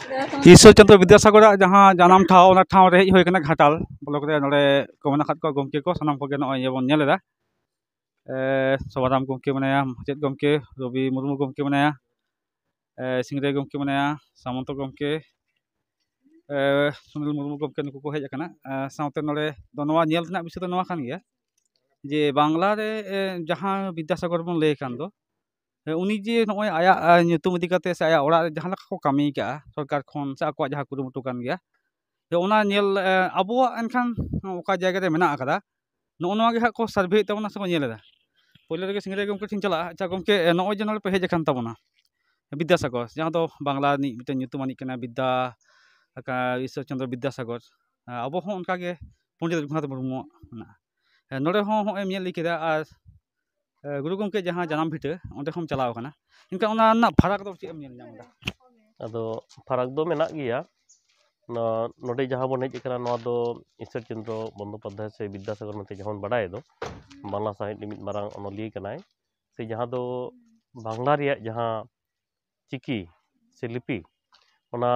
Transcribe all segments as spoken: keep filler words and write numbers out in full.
ᱤᱥᱥᱚᱨ ᱪᱚᱱᱫᱨᱚ ᱵᱤᱫᱽᱫᱟᱥᱟᱜᱚᱨᱟᱜ ᱡᱟᱦᱟᱸ ᱡᱟᱱᱟᱢ ᱴᱷᱟᱶ, ᱚᱱᱟ ᱴᱷᱟᱶ ᱨᱮ ᱦᱮᱡ ᱦᱩᱭ ᱟᱠᱟᱱᱟ, ᱜᱷᱟᱴᱟᱞ ᱵᱞᱚᱠ ᱨᱮ᱾ ᱱᱚᱰᱮ ᱠᱚ ᱢᱮᱱᱟᱜ ᱟᱠᱟᱫ ᱠᱚᱣᱟ ᱜᱚᱢᱠᱮ ᱠᱚ, ᱥᱟᱱᱟᱢ ᱠᱚᱜᱮ ᱱᱚᱜᱼᱚᱭ ᱵᱚᱱ ᱧᱮᱞ ᱮᱫᱟ᱾ ᱮ, ᱥᱚᱵᱷᱟᱨᱟᱢ ᱜᱚᱢᱠᱮ ᱢᱮᱱᱟᱭᱟ, ᱢᱟᱪᱮᱫ ᱜᱚᱢᱠᱮ ᱨᱚᱵᱤ ᱢᱩᱨᱢᱩ ᱜᱚᱢᱠᱮ ᱢᱮᱱᱟᱭᱟ, ᱮ, ᱥᱤᱝᱨᱟᱹᱭ ᱜᱚᱢᱠᱮ ᱢᱮᱱᱟᱭᱟ, ᱥᱟᱢᱚᱱᱛᱚ ᱜᱚᱢᱠᱮ, ᱮ, ᱥᱩᱱᱤᱞ ᱢᱩᱨᱢᱩ ᱜᱚᱢᱠᱮ, ᱱᱩᱠᱩ ᱠᱚ ᱦᱮᱡ ᱟᱠᱟᱱᱟ᱾ ᱮ, ᱥᱟᱶᱛᱮ ᱱᱚᱰᱮ ᱫᱚ ᱱᱚᱣᱟ ᱧᱮᱞ ᱨᱮᱱᱟᱜ ᱵᱤᱥᱚᱭ ᱫᱚ ᱱᱚᱣᱟ ᱠᱟᱱ ᱜᱮᱭᱟ ᱡᱮ ᱵᱟᱝᱞᱟ ᱨᱮ, ᱮ, ᱡᱟᱦᱟᱸ ᱵᱤᱫᱽᱫᱟᱥᱟᱜᱚᱨ ᱵᱚᱱ ᱞᱟᱹᱭ ᱠᱷᱟᱱ ᱫᱚ, ᱮ, ᱩᱱᱤ ᱡᱮ ᱱᱚᱜᱼᱚᱭ ᱟᱭᱟᱜ, ᱮ, ᱧᱩᱛᱩᱢ ᱤᱫᱤ ᱠᱟᱛᱮ ᱥᱮ ᱟᱭᱟᱜ ᱚᱲᱟᱜ ᱨᱮ ᱡᱟᱦᱟᱸ ᱞᱮᱠᱟ ᱠᱚ ᱠᱟᱹᱢᱤ ᱠᱟᱜᱼᱟ ᱥᱚᱨᱠᱟᱨ ᱠᱷᱚᱱ ᱥᱮ ᱟᱠᱚᱣᱟᱜ ᱡᱟᱦᱟᱸ ᱠᱩᱨᱩᱢᱩᱴᱩ ᱠᱟᱱ ᱜᱮᱭᱟ, ᱡᱮ ᱚᱱᱟ ᱧᱮᱞ, ᱮ, ᱟᱵᱚᱣᱟᱜ ᱮᱱᱠᱷᱟᱱ ᱚᱠᱟ ᱡᱟᱭᱜᱟ ᱨᱮ ᱢᱮᱱᱟᱜ ᱟᱠᱟᱫᱟ, ᱱᱚᱜᱼᱚ ᱱᱚᱣᱟ ᱜᱮ ᱦᱟᱸᱜ ᱠᱚ ᱥᱟᱨᱵᱷᱮᱭᱮᱫ ᱛᱟᱵᱚᱱᱟ ᱥᱮᱠᱚ ᱧᱮᱞ ᱮᱫᱟ᱾ ᱯᱳᱭᱞᱳ ᱨᱮᱜᱮ ᱥᱤᱝᱨᱟᱹᱭ ᱜᱚᱢᱠᱮ ᱴᱷᱮᱱ ᱪᱟᱞᱟᱜᱼᱟ᱾ ᱟᱪᱪᱷᱟ ᱜᱚᱢᱠᱮ, ᱮ, ᱱᱚᱜᱼᱚᱭ ᱡᱮ ᱱᱚᱰᱮ ᱯᱮ ᱦᱮᱡ ᱟᱠᱟᱱ ᱛᱟᱵᱚᱱᱟ, ᱵᱤᱫᱽᱫᱟᱥᱟᱜᱚᱨ, ᱡᱟᱦᱟᱸ ᱫᱚ ᱵᱟᱝᱞᱟ ᱨᱤᱱᱤᱡ ᱢᱤᱫᱴᱮᱱ ᱧᱩᱛᱩᱢᱟᱱᱤᱡ ᱠᱟᱱᱟ, ᱵᱤᱫᱽᱫᱟ, ᱟᱠᱟ-, ᱤᱥᱥᱚᱨ ᱪᱚᱱᱫᱨᱚ ᱵᱤᱫᱽᱫᱟᱥᱟᱜᱚᱨ, ᱮ, ᱟᱵᱚ ᱦᱚᱸ ᱚᱱᱠᱟᱜᱮ ᱯᱚᱱᱰᱤᱛ ᱨᱚᱜᱷᱩᱱᱟᱛᱷ ᱢᱩᱨᱢᱩᱣᱟᱜ ᱢᱮᱱᱟᱜᱼᱟ᱾ ᱮ, ᱱᱚᱰᱮ ᱦᱚᱸ ᱦᱚᱸᱜᱼᱚᱭ ᱮᱢ ᱧᱮᱞ ᱤᱫᱤ ᱠᱮᱫᱟ, ᱟᱨ, ᱮ, ᱜᱩᱨᱩ ᱜᱚᱢᱠᱮ ᱡᱟᱦᱟᱸ ᱡᱟᱱᱟᱢ ᱵᱷᱤᱴᱟᱹ, ᱚᱸᱰᱮ ᱦᱚᱸᱢ ᱪᱟᱞᱟᱣ ᱟᱠᱟᱱᱟ, ᱮᱱᱠᱷᱟᱱ ᱚᱱᱟ ᱨᱮᱱᱟᱜ ᱯᱷᱟᱨᱟᱠ ᱫᱚ ᱪᱮᱫ ᱮᱢ ᱧᱮᱞ ᱧᱟᱢ ᱮᱫᱟ? ᱟᱫᱚ ᱯᱷᱟᱨᱟᱠ ᱫᱚ ᱢᱮᱱᱟᱜ ᱜᱮᱭᱟ᱾ ᱱᱚ-, ᱱᱚᱰᱮ ᱡᱟᱦᱟᱸ ᱵᱚᱱ ᱦᱮᱡ ᱟᱠᱟᱱᱟ, ᱱᱚᱣᱟ ᱫᱚ ᱤᱥᱥᱚᱨ ᱪᱚᱱᱫᱨᱚ ᱵᱚᱱᱫᱳᱯᱟᱫᱽᱫᱷᱟᱭ ᱥᱮ ᱵᱤᱫᱽᱫᱟᱥᱟᱜᱚᱨ ᱢᱮᱱᱛᱮ ᱡᱟᱦᱟᱸ ᱵᱚᱱ ᱵᱟᱰᱟᱭ ᱫᱚ, ᱵᱟᱝᱞᱟ ᱥᱟᱶᱦᱮᱫ ᱨᱤᱱᱤᱡ ᱢᱤᱫ ᱢᱟᱨᱟᱝ ᱚᱱᱚᱞᱤᱭᱟᱹ ᱠᱟᱱᱟᱭ, ᱥᱮ ᱡᱟᱦᱟᱸ ᱫᱚ ᱵᱟᱝᱞᱟ ᱨᱮᱭᱟᱜ ᱡᱟᱦᱟᱸ ᱪᱤᱠᱤ ᱥᱮ ᱞᱤᱯᱤ, ᱚᱱᱟ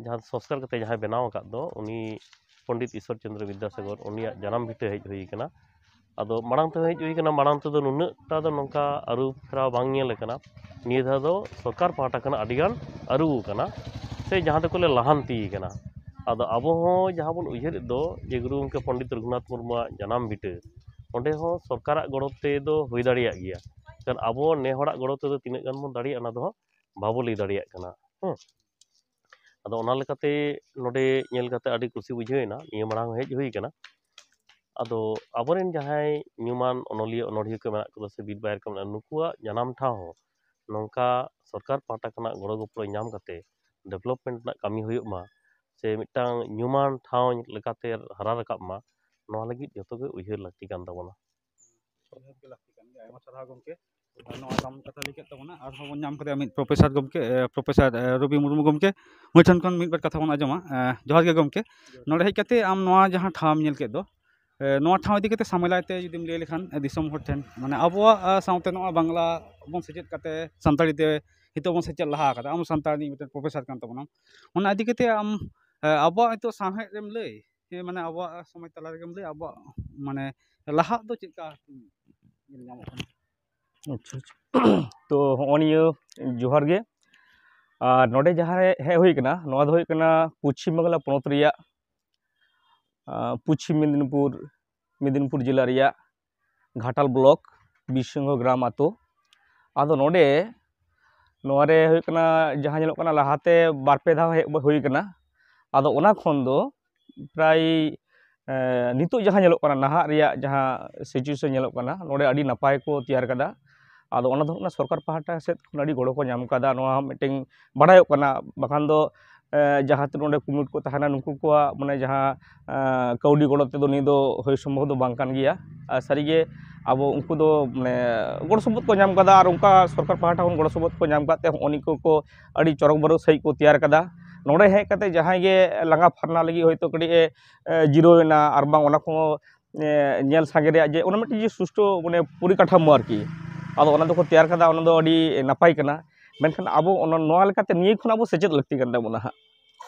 ᱡᱟᱦᱟᱸ ᱥᱚᱝᱥᱠᱟᱨ ᱠᱟᱛᱮ ᱡᱟᱦᱟᱸᱭ ᱵᱮᱱᱟᱣ ᱟᱠᱟᱫ ᱫᱚ, ᱩᱱᱤ ᱯᱚᱱᱰᱤᱛ ᱤᱥᱥᱚᱨ ᱪᱚᱱᱫᱨᱚ ᱵᱤᱫᱽᱫᱟᱥᱟᱜᱚᱨ, ᱩᱱᱤᱭᱟᱜ ᱡᱟᱱᱟᱢ ᱵᱷᱤᱴᱟᱹ ᱦᱮᱡ ᱦᱩᱭ ᱟᱠᱟᱱᱟ᱾ ᱟᱫᱚ ᱢᱟᱲᱟᱝ ᱛᱮᱦᱚᱸ ᱦᱮᱡ ᱦᱩᱭ ᱟᱠᱟᱱᱟ, ᱢᱟᱲᱟᱝ ᱛᱮᱫᱚ ᱱᱩᱱᱟᱹᱜ ᱴᱟ ᱫᱚ ᱱᱚᱝᱠᱟ ᱟᱹᱨᱩ ᱯᱷᱮᱨᱟᱣ ᱵᱟᱝ ᱧᱮᱞ ᱟᱠᱟᱱᱟ᱾ ᱱᱤᱭᱟᱹ ᱫᱷᱟᱣ ᱫᱚ ᱥᱚᱨᱠᱟᱨ ᱯᱟᱦᱴᱟ ᱠᱷᱚᱱᱟᱜ ᱟᱹᱰᱤ ᱜᱟᱱ ᱟᱹᱨᱩ ᱟᱠᱟᱱᱟ, ᱥᱮ ᱡᱟᱦᱟᱸ ᱫᱚᱠᱚ ᱞᱟᱹᱭᱟ ᱞᱟᱦᱟᱱᱛᱤ ᱟᱠᱟᱱᱟ᱾ ᱟᱫᱚ ᱟᱵᱚ ᱦᱚᱸ ᱡᱟᱦᱟᱸ ᱵᱚᱱ ᱩᱭᱦᱟᱹᱨᱮᱫ ᱫᱚ ᱡᱮ ᱜᱩᱨᱩ ᱜᱚᱢᱠᱮ ᱯᱚᱱᱰᱤᱛ ᱨᱚᱜᱷᱩᱱᱟᱛᱷ ᱢᱩᱨᱢᱩᱣᱟᱜ ᱡᱟᱱᱟᱢ ᱵᱷᱤᱴᱟᱹ, ᱚᱸᱰᱮ ᱦᱚᱸ ᱥᱚᱨᱠᱟᱨᱟᱜ ᱜᱚᱲᱚ ᱛᱮᱫᱚ ᱦᱩᱭ ᱫᱟᱲᱮᱭᱟᱜ ᱜᱮᱭᱟ᱾ ᱠᱟᱨᱚᱱ ᱟᱵᱚ ᱱᱮ ᱦᱚᱲᱟᱜ ᱜᱚᱲᱚ ᱛᱮᱫᱚ ᱛᱤᱱᱟᱹᱜ ᱜᱟᱱ ᱵᱚᱱ ᱫᱟᱲᱮᱭᱟᱜᱼᱟ, ᱚᱱᱟ ᱫᱚ ᱦᱟᱸᱜ ᱵᱟᱵᱚ ᱞᱟᱹᱭ ᱫᱟᱲᱮᱭᱟᱜ ᱠᱟᱱᱟ᱾ ᱦᱮᱸ, ᱟᱫᱚ ᱚᱱᱟ ᱞᱮᱠᱟᱛᱮ ᱱᱚᱰᱮ ᱧᱮᱞ ᱠᱟᱛᱮ ᱟᱹᱰᱤ ᱠᱩᱥᱤ ᱵᱩᱡᱷᱟᱹᱣ ᱮᱱᱟ᱾ ᱱᱤᱭᱟᱹ ᱢᱟᱲᱟᱝ ᱦᱚᱸ ᱦᱮᱡ ᱦᱩᱭ ᱟᱠᱟᱱᱟ᱾ ᱟᱫᱚ ᱟᱵᱚᱨᱮᱱ ᱡᱟᱦᱟᱸᱭ ᱧᱩᱢᱟᱱ ᱚᱱᱚᱞᱤᱭᱟᱹ ᱚᱱᱚᱲᱦᱤᱭᱟᱹ ᱠᱚ ᱢᱮᱱᱟᱜ ᱠᱚᱫᱟ ᱥᱮ ᱵᱤᱨ ᱵᱟᱭᱟᱨ ᱠᱚ ᱢᱮᱱᱟᱜ, ᱱᱩᱠᱩᱣᱟᱜ ᱡᱟᱱᱟᱢ ᱴᱷᱟᱶ ᱦᱚᱸ ᱱᱚᱝᱠᱟ ᱥᱚᱨᱠᱟᱨ ᱯᱟᱦᱴᱟ ᱠᱷᱚᱱᱟᱜ ᱜᱚᱲᱚ ᱜᱚᱯᱚᱲᱚ ᱧᱟᱢ ᱠᱟᱛᱮ ᱰᱮᱵᱷᱞᱚᱯᱢᱮᱱᱴ ᱨᱮᱱᱟᱜ ᱠᱟᱹᱢᱤ ᱦᱩᱭᱩᱜ ᱢᱟ, ᱥᱮ ᱢᱤᱫᱴᱟᱝ ᱧᱩᱢᱟᱱ ᱴᱷᱟᱶ ᱞᱮᱠᱟᱛᱮ ᱦᱟᱨᱟ ᱨᱟᱠᱟᱵ ᱢᱟ, ᱱᱚᱣᱟ ᱞᱟᱹᱜᱤᱫ ᱡᱚᱛᱚ ᱜᱮ ᱩᱭᱦᱟᱹᱨ ᱞᱟᱹᱠᱛᱤ ᱠᱟᱱ ᱛᱟᱵᱚᱱᱟ᱾ ᱱᱤᱦᱟᱹᱛ ᱜᱮ ᱞᱟᱹᱠᱛᱤ ᱠᱟᱱ ᱜᱮᱭᱟ᱾ ᱟᱭᱢᱟ ᱥᱟᱨᱦᱟᱣ ᱜᱚᱢᱠᱮ᱾ ᱟᱨ ᱱᱚᱣᱟ ᱫᱟᱢ ᱠᱟᱛᱷᱟ ᱞᱟᱹᱭ ᱠᱮᱫ ᱛᱟᱵᱚᱱᱟ, ᱟᱨᱦᱚᱸ ᱵᱚᱱ ᱧᱟᱢ ᱠᱟᱫᱮᱭᱟ ᱢᱤᱫ ᱯᱨᱚᱯᱷᱮᱥᱚᱨ ᱜᱚᱢᱠᱮ, ᱮ, ᱯᱨᱚᱯᱷᱮᱥᱚᱨ, ᱮ, ᱨᱚᱵᱤ ᱢᱩᱨᱢᱩ ᱜᱚᱢᱠᱮ, ᱩᱱᱤ ᱴᱷᱮᱱ ᱠᱷᱚᱱ ᱢᱤᱫ ᱵᱟᱨ ᱠᱟᱛᱷᱟ ᱵᱚᱱ ᱟᱸᱡᱚᱢᱟ᱾ ᱮ, ᱡᱚᱦᱟᱨ ᱜᱮ ᱜᱚᱢᱠᱮ᱾ ᱱᱚᱰᱮ ᱦᱮᱡ ᱠᱟᱛᱮ ᱟᱢ ᱱᱚᱣᱟ ᱡᱟᱦᱟᱸ ᱴᱷᱟᱶ ᱮᱢ ᱧᱮᱞ ᱠᱮᱫ ᱫᱚ, ᱮ, ᱱᱚᱣᱟ ᱴᱷᱟᱶ ᱤᱫᱤ ᱠᱟᱛᱮ ᱥᱟᱢᱮᱞᱟᱭ ᱛᱮ ᱡᱩᱫᱤᱢ ᱞᱟᱹᱭ ᱞᱮᱠᱷᱟᱱ, ᱮ, ᱫᱤᱥᱚᱢ ᱦᱚᱲ ᱴᱷᱮᱱ, ᱢᱟᱱᱮ ᱟᱵᱚᱣᱟᱜ, ᱟ, ᱥᱟᱶᱛᱮ ᱱᱚᱣᱟ ᱵᱟᱝᱞᱟ ᱵᱚᱱ ᱥᱮᱪᱮᱫ ᱠᱟᱛᱮ ᱥᱟᱱᱛᱟᱲᱤ ᱛᱮ ᱱᱤᱛᱚᱜ ᱵᱚᱱ ᱥᱮᱪᱮᱫ ᱞᱟᱦᱟ ᱟᱠᱟᱫᱟ, ᱟᱢ ᱥᱟᱱᱛᱟᱲ ᱨᱤᱱᱤᱡ ᱢᱤᱫᱴᱮᱱ ᱯᱨᱚᱯᱷᱮᱥᱟᱨ ᱠᱟᱱ ᱛᱟᱵᱚᱱᱟᱢ, ᱚᱱᱟ ᱤᱫᱤ ᱠᱟᱛᱮ ᱟᱢ ᱮ, ᱟᱵᱚᱣᱟᱜ ᱱᱤᱛᱚᱜ ᱥᱟᱶᱦᱮᱫ ᱨᱮᱢ ᱞᱟᱹᱭ, ᱦᱮᱸ, ᱢᱟᱱᱮ ᱟᱵᱚᱣᱟᱜ ᱥᱚᱢᱟᱡᱽ ᱛᱟᱞᱟ ᱨᱮᱜᱮᱢ ᱞᱟᱹᱭ, ᱟᱵᱚᱣᱟᱜ ᱢᱟᱱᱮ ᱞᱟᱦᱟᱜ ᱫᱚ ᱪᱮᱫ ᱞᱮᱠᱟ ᱧᱮᱞ ᱧᱟᱢᱚᱜ ᱠᱟᱱᱟ? ᱟᱪᱪᱷᱟ, ᱟᱪᱪᱷᱟ᱾ ᱛᱚ, ᱦᱚᱸᱜᱼᱚ ᱱᱤᱭᱟᱹ ᱡᱚᱦᱟᱨ ᱜᱮ᱾ ᱟᱨ ᱱᱚᱰᱮ ᱡᱟᱦᱟᱸ ᱨᱮ ᱦᱮᱡ ᱦᱩᱭ ᱠᱟᱱᱟ, ᱱᱚᱣᱟ ᱫᱚ ᱦᱩᱭᱩᱜ ᱠᱟᱱᱟ ᱯᱚᱪᱷᱤᱢ ᱵᱟᱝᱞᱟ ᱯᱚᱱᱚᱛ ᱨᱮᱭᱟᱜ, ᱟᱸ, ᱯᱚᱪᱷᱤᱢ ᱢᱮᱫᱤᱱᱤᱯᱩᱨ, ᱢᱮᱫᱤᱱᱤᱯᱩᱨ ᱡᱮᱞᱟ ᱨᱮᱭᱟᱜ ᱜᱷᱟᱴᱟᱞ ᱵᱞᱚᱠ, ᱵᱤᱨᱥᱤᱝᱦᱚ ᱜᱨᱟᱢ ᱟᱛᱳ᱾ ᱟᱫᱚ ᱱᱚᱰᱮ, ᱱᱚᱣᱟ ᱨᱮ ᱦᱩᱭᱩᱜ ᱠᱟᱱᱟ, ᱡᱟᱦᱟᱸ ᱧᱮᱞᱚᱜ ᱠᱟᱱᱟ, ᱞᱟᱦᱟᱛᱮ ᱵᱟᱨ ᱯᱮ ᱫᱷᱟᱣ ᱦᱮᱡ ᱦᱩᱭ ᱠᱟᱱᱟ᱾ ᱟᱫᱚ ᱚᱱᱟ ᱠᱷᱚᱱ ᱫᱚ ᱯᱨᱟᱭ, ᱮ, ᱱᱤᱛᱚᱜ ᱡᱟᱦᱟᱸ ᱧᱮᱞᱚᱜ ᱠᱟᱱᱟ, ᱱᱟᱦᱟᱜ ᱨᱮᱭᱟᱜ ᱡᱟᱦᱟᱸ situation ᱧᱮᱞᱚᱜ ᱠᱟᱱᱟ, ᱱᱚᱰᱮ ᱟᱹᱰᱤ ᱱᱟᱯᱟᱭ ᱠᱚ ᱛᱮᱭᱟᱨ ᱠᱟᱫᱟ᱾ ᱟᱫᱚ ᱚᱱᱟ ᱫᱚ ᱦᱩᱭᱩᱜ ᱠᱟᱱᱟ ᱥᱚᱨᱠᱟᱨ ᱯᱟᱦᱴᱟ ᱥᱮᱫ ᱠᱷᱚᱱ ᱟᱹᱰᱤ ᱜᱚᱲᱚ ᱠᱚ ᱧᱟᱢ ᱠᱟᱫᱟ, ᱱᱚᱣᱟ ᱦᱚᱸ ᱢᱤᱫᱴᱮᱱ ᱵᱟᱲᱟᱭᱚᱜ ᱠᱟᱱᱟ᱾ ᱵᱟᱠᱷᱟᱱ ᱫᱚ, ᱮ, ᱡᱟᱦᱟᱸ ᱛᱤᱱᱟᱹᱜ ᱱᱚᱰᱮ ᱠᱚᱢᱤᱴᱤ ᱠᱚ ᱛᱟᱦᱮᱱᱟ, ᱱᱩᱠᱩ ᱠᱚᱣᱟᱜ ᱢᱟᱱᱮ ᱡᱟᱦᱟᱸ, ᱮ, ᱠᱟᱹᱣᱰᱤ ᱜᱚᱲᱚ ᱛᱮᱫᱚ ᱱᱤᱭᱟᱹ ᱫᱚ ᱦᱩᱭ ᱥᱚᱢᱵᱷᱚᱵ ᱫᱚ ᱵᱟᱝ ᱠᱟᱱ ᱜᱮᱭᱟ᱾ ᱟᱨ ᱥᱟᱹᱨᱤᱜᱮ ᱟᱵᱚ ᱩᱱᱠᱩ ᱫᱚ ᱢᱟᱱᱮ ᱜᱚᱲᱚ ᱥᱚᱯᱚᱦᱚᱫ ᱠᱚ ᱧᱟᱢ ᱠᱟᱫᱟ, ᱟᱨ ᱚᱱᱠᱟ ᱥᱚᱨᱠᱟᱨ ᱯᱟᱦᱴᱟ ᱠᱷᱚᱱ ᱜᱚᱲᱚ ᱥᱚᱯᱚᱦᱚᱫ ᱠᱚ ᱧᱟᱢ ᱠᱟᱫ ᱛᱮ ᱦᱚᱸᱜᱼᱚ ᱱᱤᱭᱟᱹ ᱠᱚ ᱟᱹᱰᱤ ᱪᱚᱨᱚᱠ ᱵᱚᱨᱚᱠ ᱥᱟᱺᱦᱤᱡ ᱠᱚ ᱛᱮᱭᱟᱨ ᱠᱟᱫᱟ᱾ ᱱᱚᱰᱮ ᱦᱮᱡ ᱠᱟᱛᱮ ᱡᱟᱦᱟᱸᱭ ᱜᱮ ᱞᱟᱸᱜᱟ ᱯᱷᱟᱨᱱᱟ ᱞᱟᱹᱜᱤᱫ ᱦᱚᱭᱛᱳ ᱠᱟᱹᱴᱤᱡ ᱮ, ᱮ, ᱡᱤᱨᱟᱹᱣ ᱮᱱᱟ, ᱟᱨ ᱵᱟᱝ ᱚᱱᱟ ᱠᱚᱦᱚᱸ, ᱮ, ᱧᱮᱞ ᱥᱟᱸᱜᱮ ᱨᱮᱭᱟᱜ ᱡᱮ ᱚᱱᱟ ᱢᱤᱫᱴᱤᱡ ᱡᱮ ᱥᱩᱥᱴᱷᱩ ᱢᱟᱱᱮ ᱯᱚᱨᱤᱠᱟᱴᱷᱟᱢᱳ ᱟᱨᱠᱤ, ᱟᱫᱚ ᱚᱱᱟ ᱫᱚᱠᱚ ᱛᱮᱭᱟᱨ ᱠᱟᱫᱟ, ᱚᱱᱟ ᱫᱚ ᱟᱹᱰᱤ ᱱᱟᱯᱟᱭ ᱠᱟᱱᱟ᱾ ᱢᱮᱱᱠᱷᱟᱱ ᱟᱵᱚ ᱚᱱᱟ, ᱱᱚᱣᱟ ᱞᱮᱠᱟᱛᱮ ᱱᱤᱭᱟᱹ ᱠᱷᱚᱱ ᱟᱵᱚ ᱥᱮᱪᱮᱫ ᱞᱟᱹᱠᱛᱤ ᱠᱟᱱ ᱛᱟᱵᱚᱱᱟ ᱦᱟᱸᱜ᱾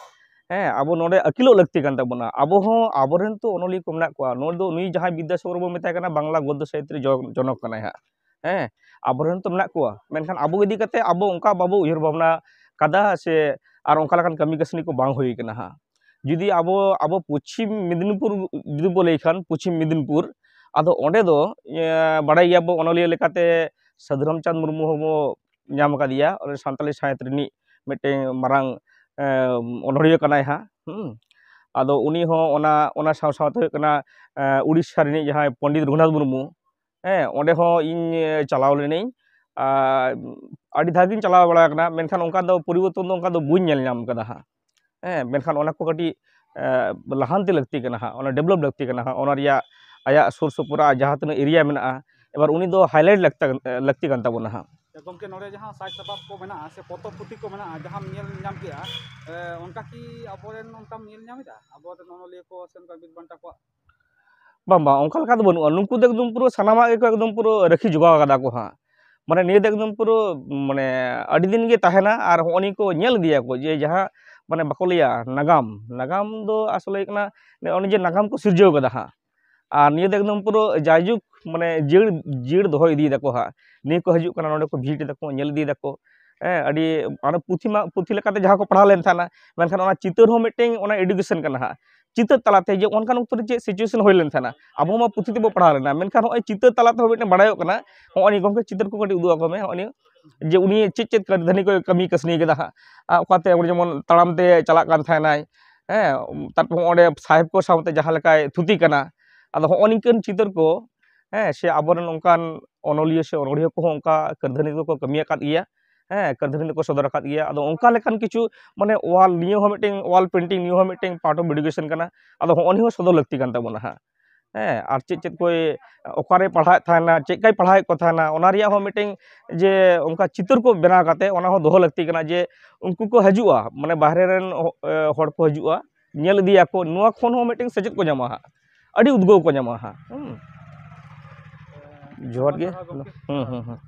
ᱦᱮᱸ, ᱟᱵᱚ ᱱᱚᱰᱮ ᱟᱹᱠᱤᱞᱚᱜ ᱞᱟᱹᱠᱛᱤ ᱠᱟᱱ ᱛᱟᱵᱚᱱᱟ᱾ ᱟᱵᱚ ᱦᱚᱸ ᱟᱵᱚᱨᱮᱱ ᱛᱚ ᱚᱱᱚᱞᱤᱭᱟᱹ ᱠᱚ ᱢᱮᱱᱟᱜ ᱠᱚᱣᱟ᱾ ᱱᱚᱰᱮ ᱫᱚ ᱱᱩᱭ ᱡᱟᱦᱟᱸᱭ ᱵᱤᱫᱽᱫᱟᱥᱟᱜᱚᱨ ᱵᱚᱱ ᱢᱮᱛᱟᱭ ᱠᱟᱱᱟ, ᱵᱟᱝᱞᱟ ᱜᱚᱫᱽᱫᱚ ᱥᱟᱦᱤᱛ ᱨᱮ ᱡᱚ-, ᱡᱚᱱᱚᱠ ᱠᱟᱱᱟᱭ ᱦᱟᱸᱜ᱾ ᱦᱮᱸ, ᱟᱵᱚᱨᱮᱱ ᱛᱚ ᱢᱮᱱᱟᱜ ᱠᱚᱣᱟ, ᱢᱮᱱᱠᱷᱟᱱ ᱟᱵᱚ ᱤᱫᱤ ᱠᱟᱛᱮ ᱟᱵᱚ ᱚᱱᱠᱟ ᱵᱟᱵᱚ ᱩᱭᱦᱟᱹᱨ ᱵᱷᱟᱵᱽᱱᱟ ᱠᱟᱫᱟ ᱥᱮ ᱟᱨ ᱚᱱᱠᱟ ᱞᱮᱠᱟᱱ ᱠᱟᱹᱢᱤ ᱠᱟᱹᱥᱱᱤ ᱠᱚ ᱵᱟᱝ ᱦᱩᱭ ᱠᱟᱱᱟ ᱦᱟᱸᱜ᱾ ᱡᱩᱫᱤ ᱟᱵᱚ, ᱟᱵᱚ ᱯᱚᱪᱷᱤᱢ ᱢᱮᱫᱤᱱᱤᱯᱩᱨ ᱡᱩᱫᱤ ᱵᱚ ᱞᱟᱹᱭ ᱠᱷᱟᱱ, ᱯᱚᱪᱷᱤᱢ ᱢᱮᱫᱤᱱᱤᱯᱩᱨ, ᱟᱫᱚ ᱚᱸᱰᱮ ᱫᱚ, ᱮ, ᱵᱟᱲᱟᱭ ᱜᱮᱭᱟᱵᱚ ᱚᱱᱚᱞᱤᱭᱟᱹ ᱞᱮᱠᱟᱛᱮ ᱥᱟᱹᱫᱷᱩ ᱨᱟᱢᱪᱟᱸᱫᱽ ᱢᱩᱨᱢᱩ ᱦᱚᱸᱵᱚ ᱧᱟᱢ ᱟᱠᱟᱫᱮᱭᱟ᱾ ᱩᱱᱤ ᱥᱟᱱᱛᱟᱲᱤ ᱥᱟᱶᱦᱮᱫ ᱨᱤᱱᱤᱡ ᱢᱤᱫᱴᱮᱱ ᱢᱟᱨᱟᱝ, ᱮ, ᱚᱱᱚᱲᱦᱤᱭᱟᱹ ᱠᱟᱱᱟᱭ ᱦᱟᱸᱜ᱾ ᱦᱩᱸ᱾ ᱟᱫᱚ ᱩᱱᱤ ᱦᱚᱸ ᱚᱱᱟ, ᱚᱱᱟ ᱥᱟᱶ ᱥᱟᱶᱛᱮ ᱦᱩᱭᱩᱜ ᱠᱟᱱᱟ, ᱮ, ᱩᱲᱤᱥᱥᱟ ᱨᱤᱱᱤᱡ ᱡᱟᱦᱟᱸᱭ ᱯᱚᱱᱰᱤᱛ ᱨᱚᱜᱷᱩᱱᱟᱛᱷ ᱢᱩᱨᱢᱩ, ᱦᱮᱸ, ᱚᱸᱰᱮ ᱦᱚᱸ ᱤᱧ, ᱮ, ᱪᱟᱞᱟᱣ ᱞᱮᱱᱟᱹᱧ᱾ ᱟᱨ ᱟᱹᱰᱤ ᱫᱷᱟᱣ ᱜᱤᱧ ᱪᱟᱞᱟᱣ ᱵᱟᱲᱟ ᱟᱠᱟᱱᱟ, ᱢᱮᱱᱠᱷᱟᱱ ᱚᱱᱠᱟ ᱫᱚ ᱯᱚᱨᱤᱵᱚᱨᱛᱚᱱ ᱫᱚ ᱚᱱᱠᱟ ᱫᱚ ᱵᱟᱹᱧ ᱧᱮᱞ ᱧᱟᱢ ᱠᱟᱫᱟ ᱦᱟᱸᱜ᱾ ᱦᱮᱸ, ᱢᱮᱱᱠᱷᱟᱱ ᱚᱱᱟ ᱠᱚ ᱠᱟᱹᱴᱤᱡ, ᱮ, ᱞᱟᱦᱟᱱᱛᱤ ᱞᱟᱹᱠᱛᱤ ᱠᱟᱱᱟ ᱦᱟᱸᱜ, ᱚᱱᱟ develop ᱞᱟᱹᱠᱛᱤ ᱠᱟᱱᱟ ᱦᱟᱸᱜ, ᱚᱱᱟ ᱨᱮᱭᱟᱜ ᱟᱭᱟᱜ ᱥᱩᱨ ᱥᱩᱯᱩᱨ ᱟᱜ ᱡᱟᱦᱟᱸ ᱛᱤᱱᱟᱹᱜ area ᱢᱮᱱᱟᱜᱼᱟ, ᱮᱵᱟᱨ ᱩᱱᱤ ᱫᱚ highlight ᱞᱟᱹᱠᱛᱤ, ᱞᱟᱹᱠᱛᱤ ᱠᱟᱱ ᱛᱟᱵᱚᱱᱟ ᱦᱟᱸᱜ᱾ ᱜᱚᱢᱠᱮ, ᱱᱚᱰᱮ ᱡᱟᱦᱟᱸ ᱥᱟᱡᱽ ᱥᱟᱯᱟᱵ ᱠᱚ ᱢᱮᱱᱟᱜᱼᱟ ᱥᱮ ᱯᱚᱛᱚᱵ ᱯᱩᱛᱷᱤ ᱠᱚ ᱢᱮᱱᱟᱜᱼᱟ, ᱡᱟᱦᱟᱸᱢ ᱧᱮᱞ ᱧᱟᱢ ᱠᱮᱜᱼᱟ, ᱮ, ᱚᱱᱠᱟ ᱠᱤ ᱟᱵᱚᱨᱮᱱ ᱚᱱᱠᱟᱢ ᱧᱮᱞ ᱧᱟᱢ ᱮᱫᱟ? ᱟᱵᱚᱨᱮᱱ ᱚᱱᱚᱞᱤᱭᱟᱹ ᱠᱚ ᱥᱮ ᱚᱱᱠᱟ ᱵᱤᱨ ᱵᱟᱱᱴᱟ ᱠᱚᱣᱟᱜ? ᱵᱟᱝ, ᱵᱟᱝ, ᱚᱱᱠᱟ ᱞᱮᱠᱟ ᱫᱚ ᱵᱟᱹᱱᱩᱜᱼᱟ᱾ ᱱᱩᱠᱩ ᱫᱚ ᱮᱠᱫᱚᱢ ᱯᱩᱨᱟᱹ ᱥᱟᱱᱟᱢᱟᱜ ᱜᱮᱠᱚ ᱮᱠᱫᱚᱢ ᱯᱩᱨᱟᱹ ᱨᱟᱹᱠᱷᱤ ᱡᱚᱜᱟᱣ ᱠᱟᱫᱟ ᱠᱚ ᱦᱟᱸᱜ᱾ ᱢᱟᱱᱮ ᱱᱤᱭᱟᱹ ᱫᱚ ᱮᱠᱫᱚᱢ ᱯᱩᱨᱟᱹ ᱢᱟᱱᱮ ᱟᱹᱰᱤ ᱫᱤᱱ ᱜᱮ ᱛᱟᱦᱮᱱᱟ᱾ ᱟᱨ ᱦᱚᱸᱜᱼᱚ ᱱᱤᱭᱟᱹ ᱠᱚ ᱧᱮᱞ ᱤᱫᱤᱭᱟᱠᱚ ᱡᱮ ᱡᱟᱦᱟᱸ ᱢᱟᱱᱮ ᱵᱟᱠᱚ ᱞᱟᱹᱭᱟ ᱱᱟᱜᱟᱢ, ᱱᱟᱜᱟᱢ ᱫᱚ ᱟᱥᱚᱞᱮ ᱦᱩᱭᱩᱜ ᱠᱟᱱᱟ ᱚᱱᱮ ᱡᱮ ᱱᱟᱜᱟᱢ ᱠᱚ ᱥᱤᱨᱡᱟᱹᱣ ᱠᱟᱫᱟ ᱦᱟᱸᱜ᱾ ᱟᱨ ᱱᱤᱭᱟᱹ ᱫᱚ ᱮᱠᱫᱚᱢ ᱯᱩᱨᱟᱹ ᱡᱟᱭᱡᱩᱜᱽ ᱢᱟᱱᱮ ᱡᱤᱭᱟᱹᱲ ᱡᱤᱭᱟᱹᱲ ᱫᱚᱦᱚ ᱤᱫᱤᱭ ᱫᱟᱠᱚ ᱦᱟᱸᱜ᱾ ᱱᱤᱭᱟᱹ ᱠᱚ ᱦᱤᱡᱩᱜ ᱠᱟᱱᱟ, ᱱᱚᱰᱮ ᱠᱚ ᱵᱷᱤᱡᱤᱴ ᱫᱟᱠᱚ, ᱧᱮᱞ ᱤᱫᱤᱭ ᱫᱟᱠᱚ᱾ ᱦᱮᱸ, ᱟᱹᱰᱤ ᱢᱟᱱᱮ ᱯᱩᱛᱷᱤ ᱢᱟ ᱯᱩᱛᱷᱤ ᱞᱮᱠᱟᱛᱮ ᱡᱟᱦᱟᱸ ᱠᱚ ᱯᱟᱲᱦᱟᱣ ᱞᱮᱱ ᱛᱟᱦᱮᱱᱟ, ᱢᱮᱱᱠᱷᱟᱱ ᱚᱱᱟ ᱪᱤᱛᱟᱹᱨ ᱦᱚᱸ ᱢᱤᱫᱴᱮᱱ ᱚᱱᱟ ᱮᱰᱩᱠᱮᱥᱚᱱ ᱠᱟᱱᱟ ᱦᱟᱸᱜ᱾ ᱪᱤᱛᱟᱹᱨ ᱛᱟᱞᱟᱛᱮ ᱡᱮ ᱚᱱᱠᱟᱱ ᱚᱠᱛᱚ ᱨᱮ ᱪᱮᱫ ᱥᱤᱪᱩᱭᱮᱥᱚᱱ ᱦᱩᱭ ᱞᱮᱱ ᱛᱟᱦᱮᱱᱟ, ᱟᱵᱚ ᱢᱟ ᱯᱩᱛᱷᱤ ᱛᱮᱵᱚ ᱯᱟᱲᱦᱟᱣ ᱞᱮᱱᱟ, ᱢᱮᱱᱠᱷᱟᱱ ᱱᱚᱜᱼᱚᱭ ᱪᱤᱛᱟᱹᱨ ᱛᱟᱞᱟ ᱛᱮᱦᱚᱸ ᱢᱤᱫᱴᱮᱱ ᱵᱟᱲᱟᱭᱚᱜ ᱠᱟᱱᱟ᱾ ᱱᱚᱜᱼᱚᱭ ᱱᱤᱭᱟᱹ ᱜᱚᱢᱠᱮ ᱪᱤᱛᱟᱹᱨ ᱠᱚ ᱠᱟᱹᱴᱤᱡ ᱩᱫᱩᱜ ᱟᱠᱚ ᱢᱮ, ᱱᱚᱜᱼᱚᱭ ᱱᱤᱭᱟᱹ ᱡᱮ ᱩᱱᱤ ᱪᱮᱫ ᱪᱮᱫ ᱠᱟᱹᱨᱫᱷᱟᱹᱱᱤ ᱠᱚ ᱠᱟᱹᱢᱤ ᱠᱟᱹᱥᱱᱤ ᱠᱮᱫᱟ ᱦᱟᱸᱜ᱾ ᱟᱨ ᱚᱠᱟᱛᱮ ᱚᱸᱰᱮ ᱡᱮᱢᱚᱱ ᱛᱟᱲᱟᱢ ᱛᱮ ᱪᱟᱞᱟᱜ ᱠᱟᱱ ᱛᱟᱦᱮᱱᱟᱭ, ᱦᱮᱸ, ᱛᱟᱨᱯᱚᱨ ᱚᱸᱰᱮ ᱥᱟᱦᱮᱵᱽ ᱠᱚ ᱥᱟᱶᱛᱮ ᱡᱟᱦᱟᱸ ᱞᱮᱠᱟᱭ ᱛᱷᱩᱛᱤ ᱠᱟᱱᱟ᱾ ᱟᱫᱚ ᱦᱚᱸᱜᱼᱚ ᱱᱤᱝᱠᱟᱹᱱ ᱪᱤᱛᱟᱹᱨ ᱠᱚ, ᱦᱮᱸ, ᱥᱮ ᱟᱵᱚᱨᱮᱱ ᱚᱱᱠᱟᱱ ᱚᱱᱚᱞᱤᱭᱟᱹ ᱥᱮ ᱚᱱᱚᱲᱦᱤᱭᱟᱹ ᱠᱚᱦᱚᱸ ᱚᱱᱠᱟ ᱠᱟᱹᱨᱫᱷᱟᱹᱱᱤ ᱫᱚᱠᱚ ᱠᱟᱹᱢᱤ ᱟᱠᱟᱫ ᱜᱮᱭᱟ᱾ ᱦᱮᱸ, ᱠᱟᱹᱨᱫᱷᱟᱹᱱᱤ ᱫᱚᱠᱚ ᱥᱚᱫᱚᱨ ᱟᱠᱟᱫ ᱜᱮᱭᱟ᱾ ᱟᱫᱚ ᱚᱱᱠᱟ ᱞᱮᱠᱟᱱ ᱠᱤᱪᱷᱩ ᱢᱟᱱᱮ ᱚᱞ, ᱱᱤᱭᱟᱹ ᱦᱚᱸ ᱢᱤᱫᱴᱮᱱ ᱚᱞ ᱯᱮᱱᱴᱤᱝ, ᱱᱤᱭᱟᱹ ᱦᱚᱸ ᱢᱤᱫᱴᱮᱱ ᱯᱟᱨᱴ ᱚᱯᱷ ᱮᱰᱩᱠᱮᱥᱚᱱ ᱠᱟᱱᱟ᱾ ᱟᱫᱚ ᱦᱚᱸᱜᱼᱚ ᱱᱤᱭᱟᱹ ᱦᱚᱸ ᱥᱚᱫᱚᱨ ᱞᱟᱹᱠᱛᱤ ᱠᱟᱱ ᱛᱟᱵᱚᱱᱟ ᱦᱟᱸᱜ᱾ ᱦᱮᱸ, ᱟᱨ ᱪᱮᱫ ᱪᱮᱫ ᱠᱚᱭ ᱚᱠᱟᱨᱮ ᱯᱟᱲᱦᱟᱣᱮᱫ ᱛᱟᱦᱮᱱᱟ, ᱪᱮᱫ ᱞᱮᱠᱟᱭ ᱯᱟᱲᱦᱟᱣᱮᱫ ᱠᱚ ᱛᱟᱦᱮᱱᱟ, ᱚᱱᱟ ᱨᱮᱭᱟᱜ ᱦᱚᱸ ᱢᱤᱫᱴᱮᱱ ᱡᱮ ᱚᱱᱠᱟ ᱪᱤᱛᱟᱹᱨ ᱠᱚ ᱵᱮᱱᱟᱣ ᱠᱟᱛᱮ ᱚᱱᱟ ᱦᱚᱸ ᱫᱚᱦᱚ ᱞᱟᱹᱠᱛᱤ ᱠᱟᱱᱟ᱾ ᱡᱮ ᱩᱱᱠᱩ ᱠᱚ ᱦᱤᱡᱩᱜᱼᱟ, ᱢᱟᱱᱮ ᱵᱟᱦᱨᱮ ᱨᱮᱱ ᱦᱚ-, ᱮ, ᱦᱚᱲ ᱠᱚ ᱦᱤᱡᱩᱜᱼᱟ, ᱧᱮᱞ ᱤᱫᱤᱭᱟᱠᱚ, ᱱᱚᱣᱟ ᱠᱷᱚᱱ ᱦᱚᱸ ᱢᱤᱫᱴᱮᱱ ᱥᱮᱪᱮᱫ ᱠᱚ ᱧᱟᱢᱟ ᱦᱟᱸᱜ, ᱟᱹᱰᱤ ᱩᱫᱽᱜᱟᱹᱣ ᱠᱚ ᱧᱟᱢᱟ ᱦᱟᱸᱜ᱾ ᱦᱩᱸ᱾ ᱡᱚᱦᱟᱨ ᱜᱮ᱾ ᱦᱩᱸ, ᱦᱩᱸ, ᱦᱩᱸ᱾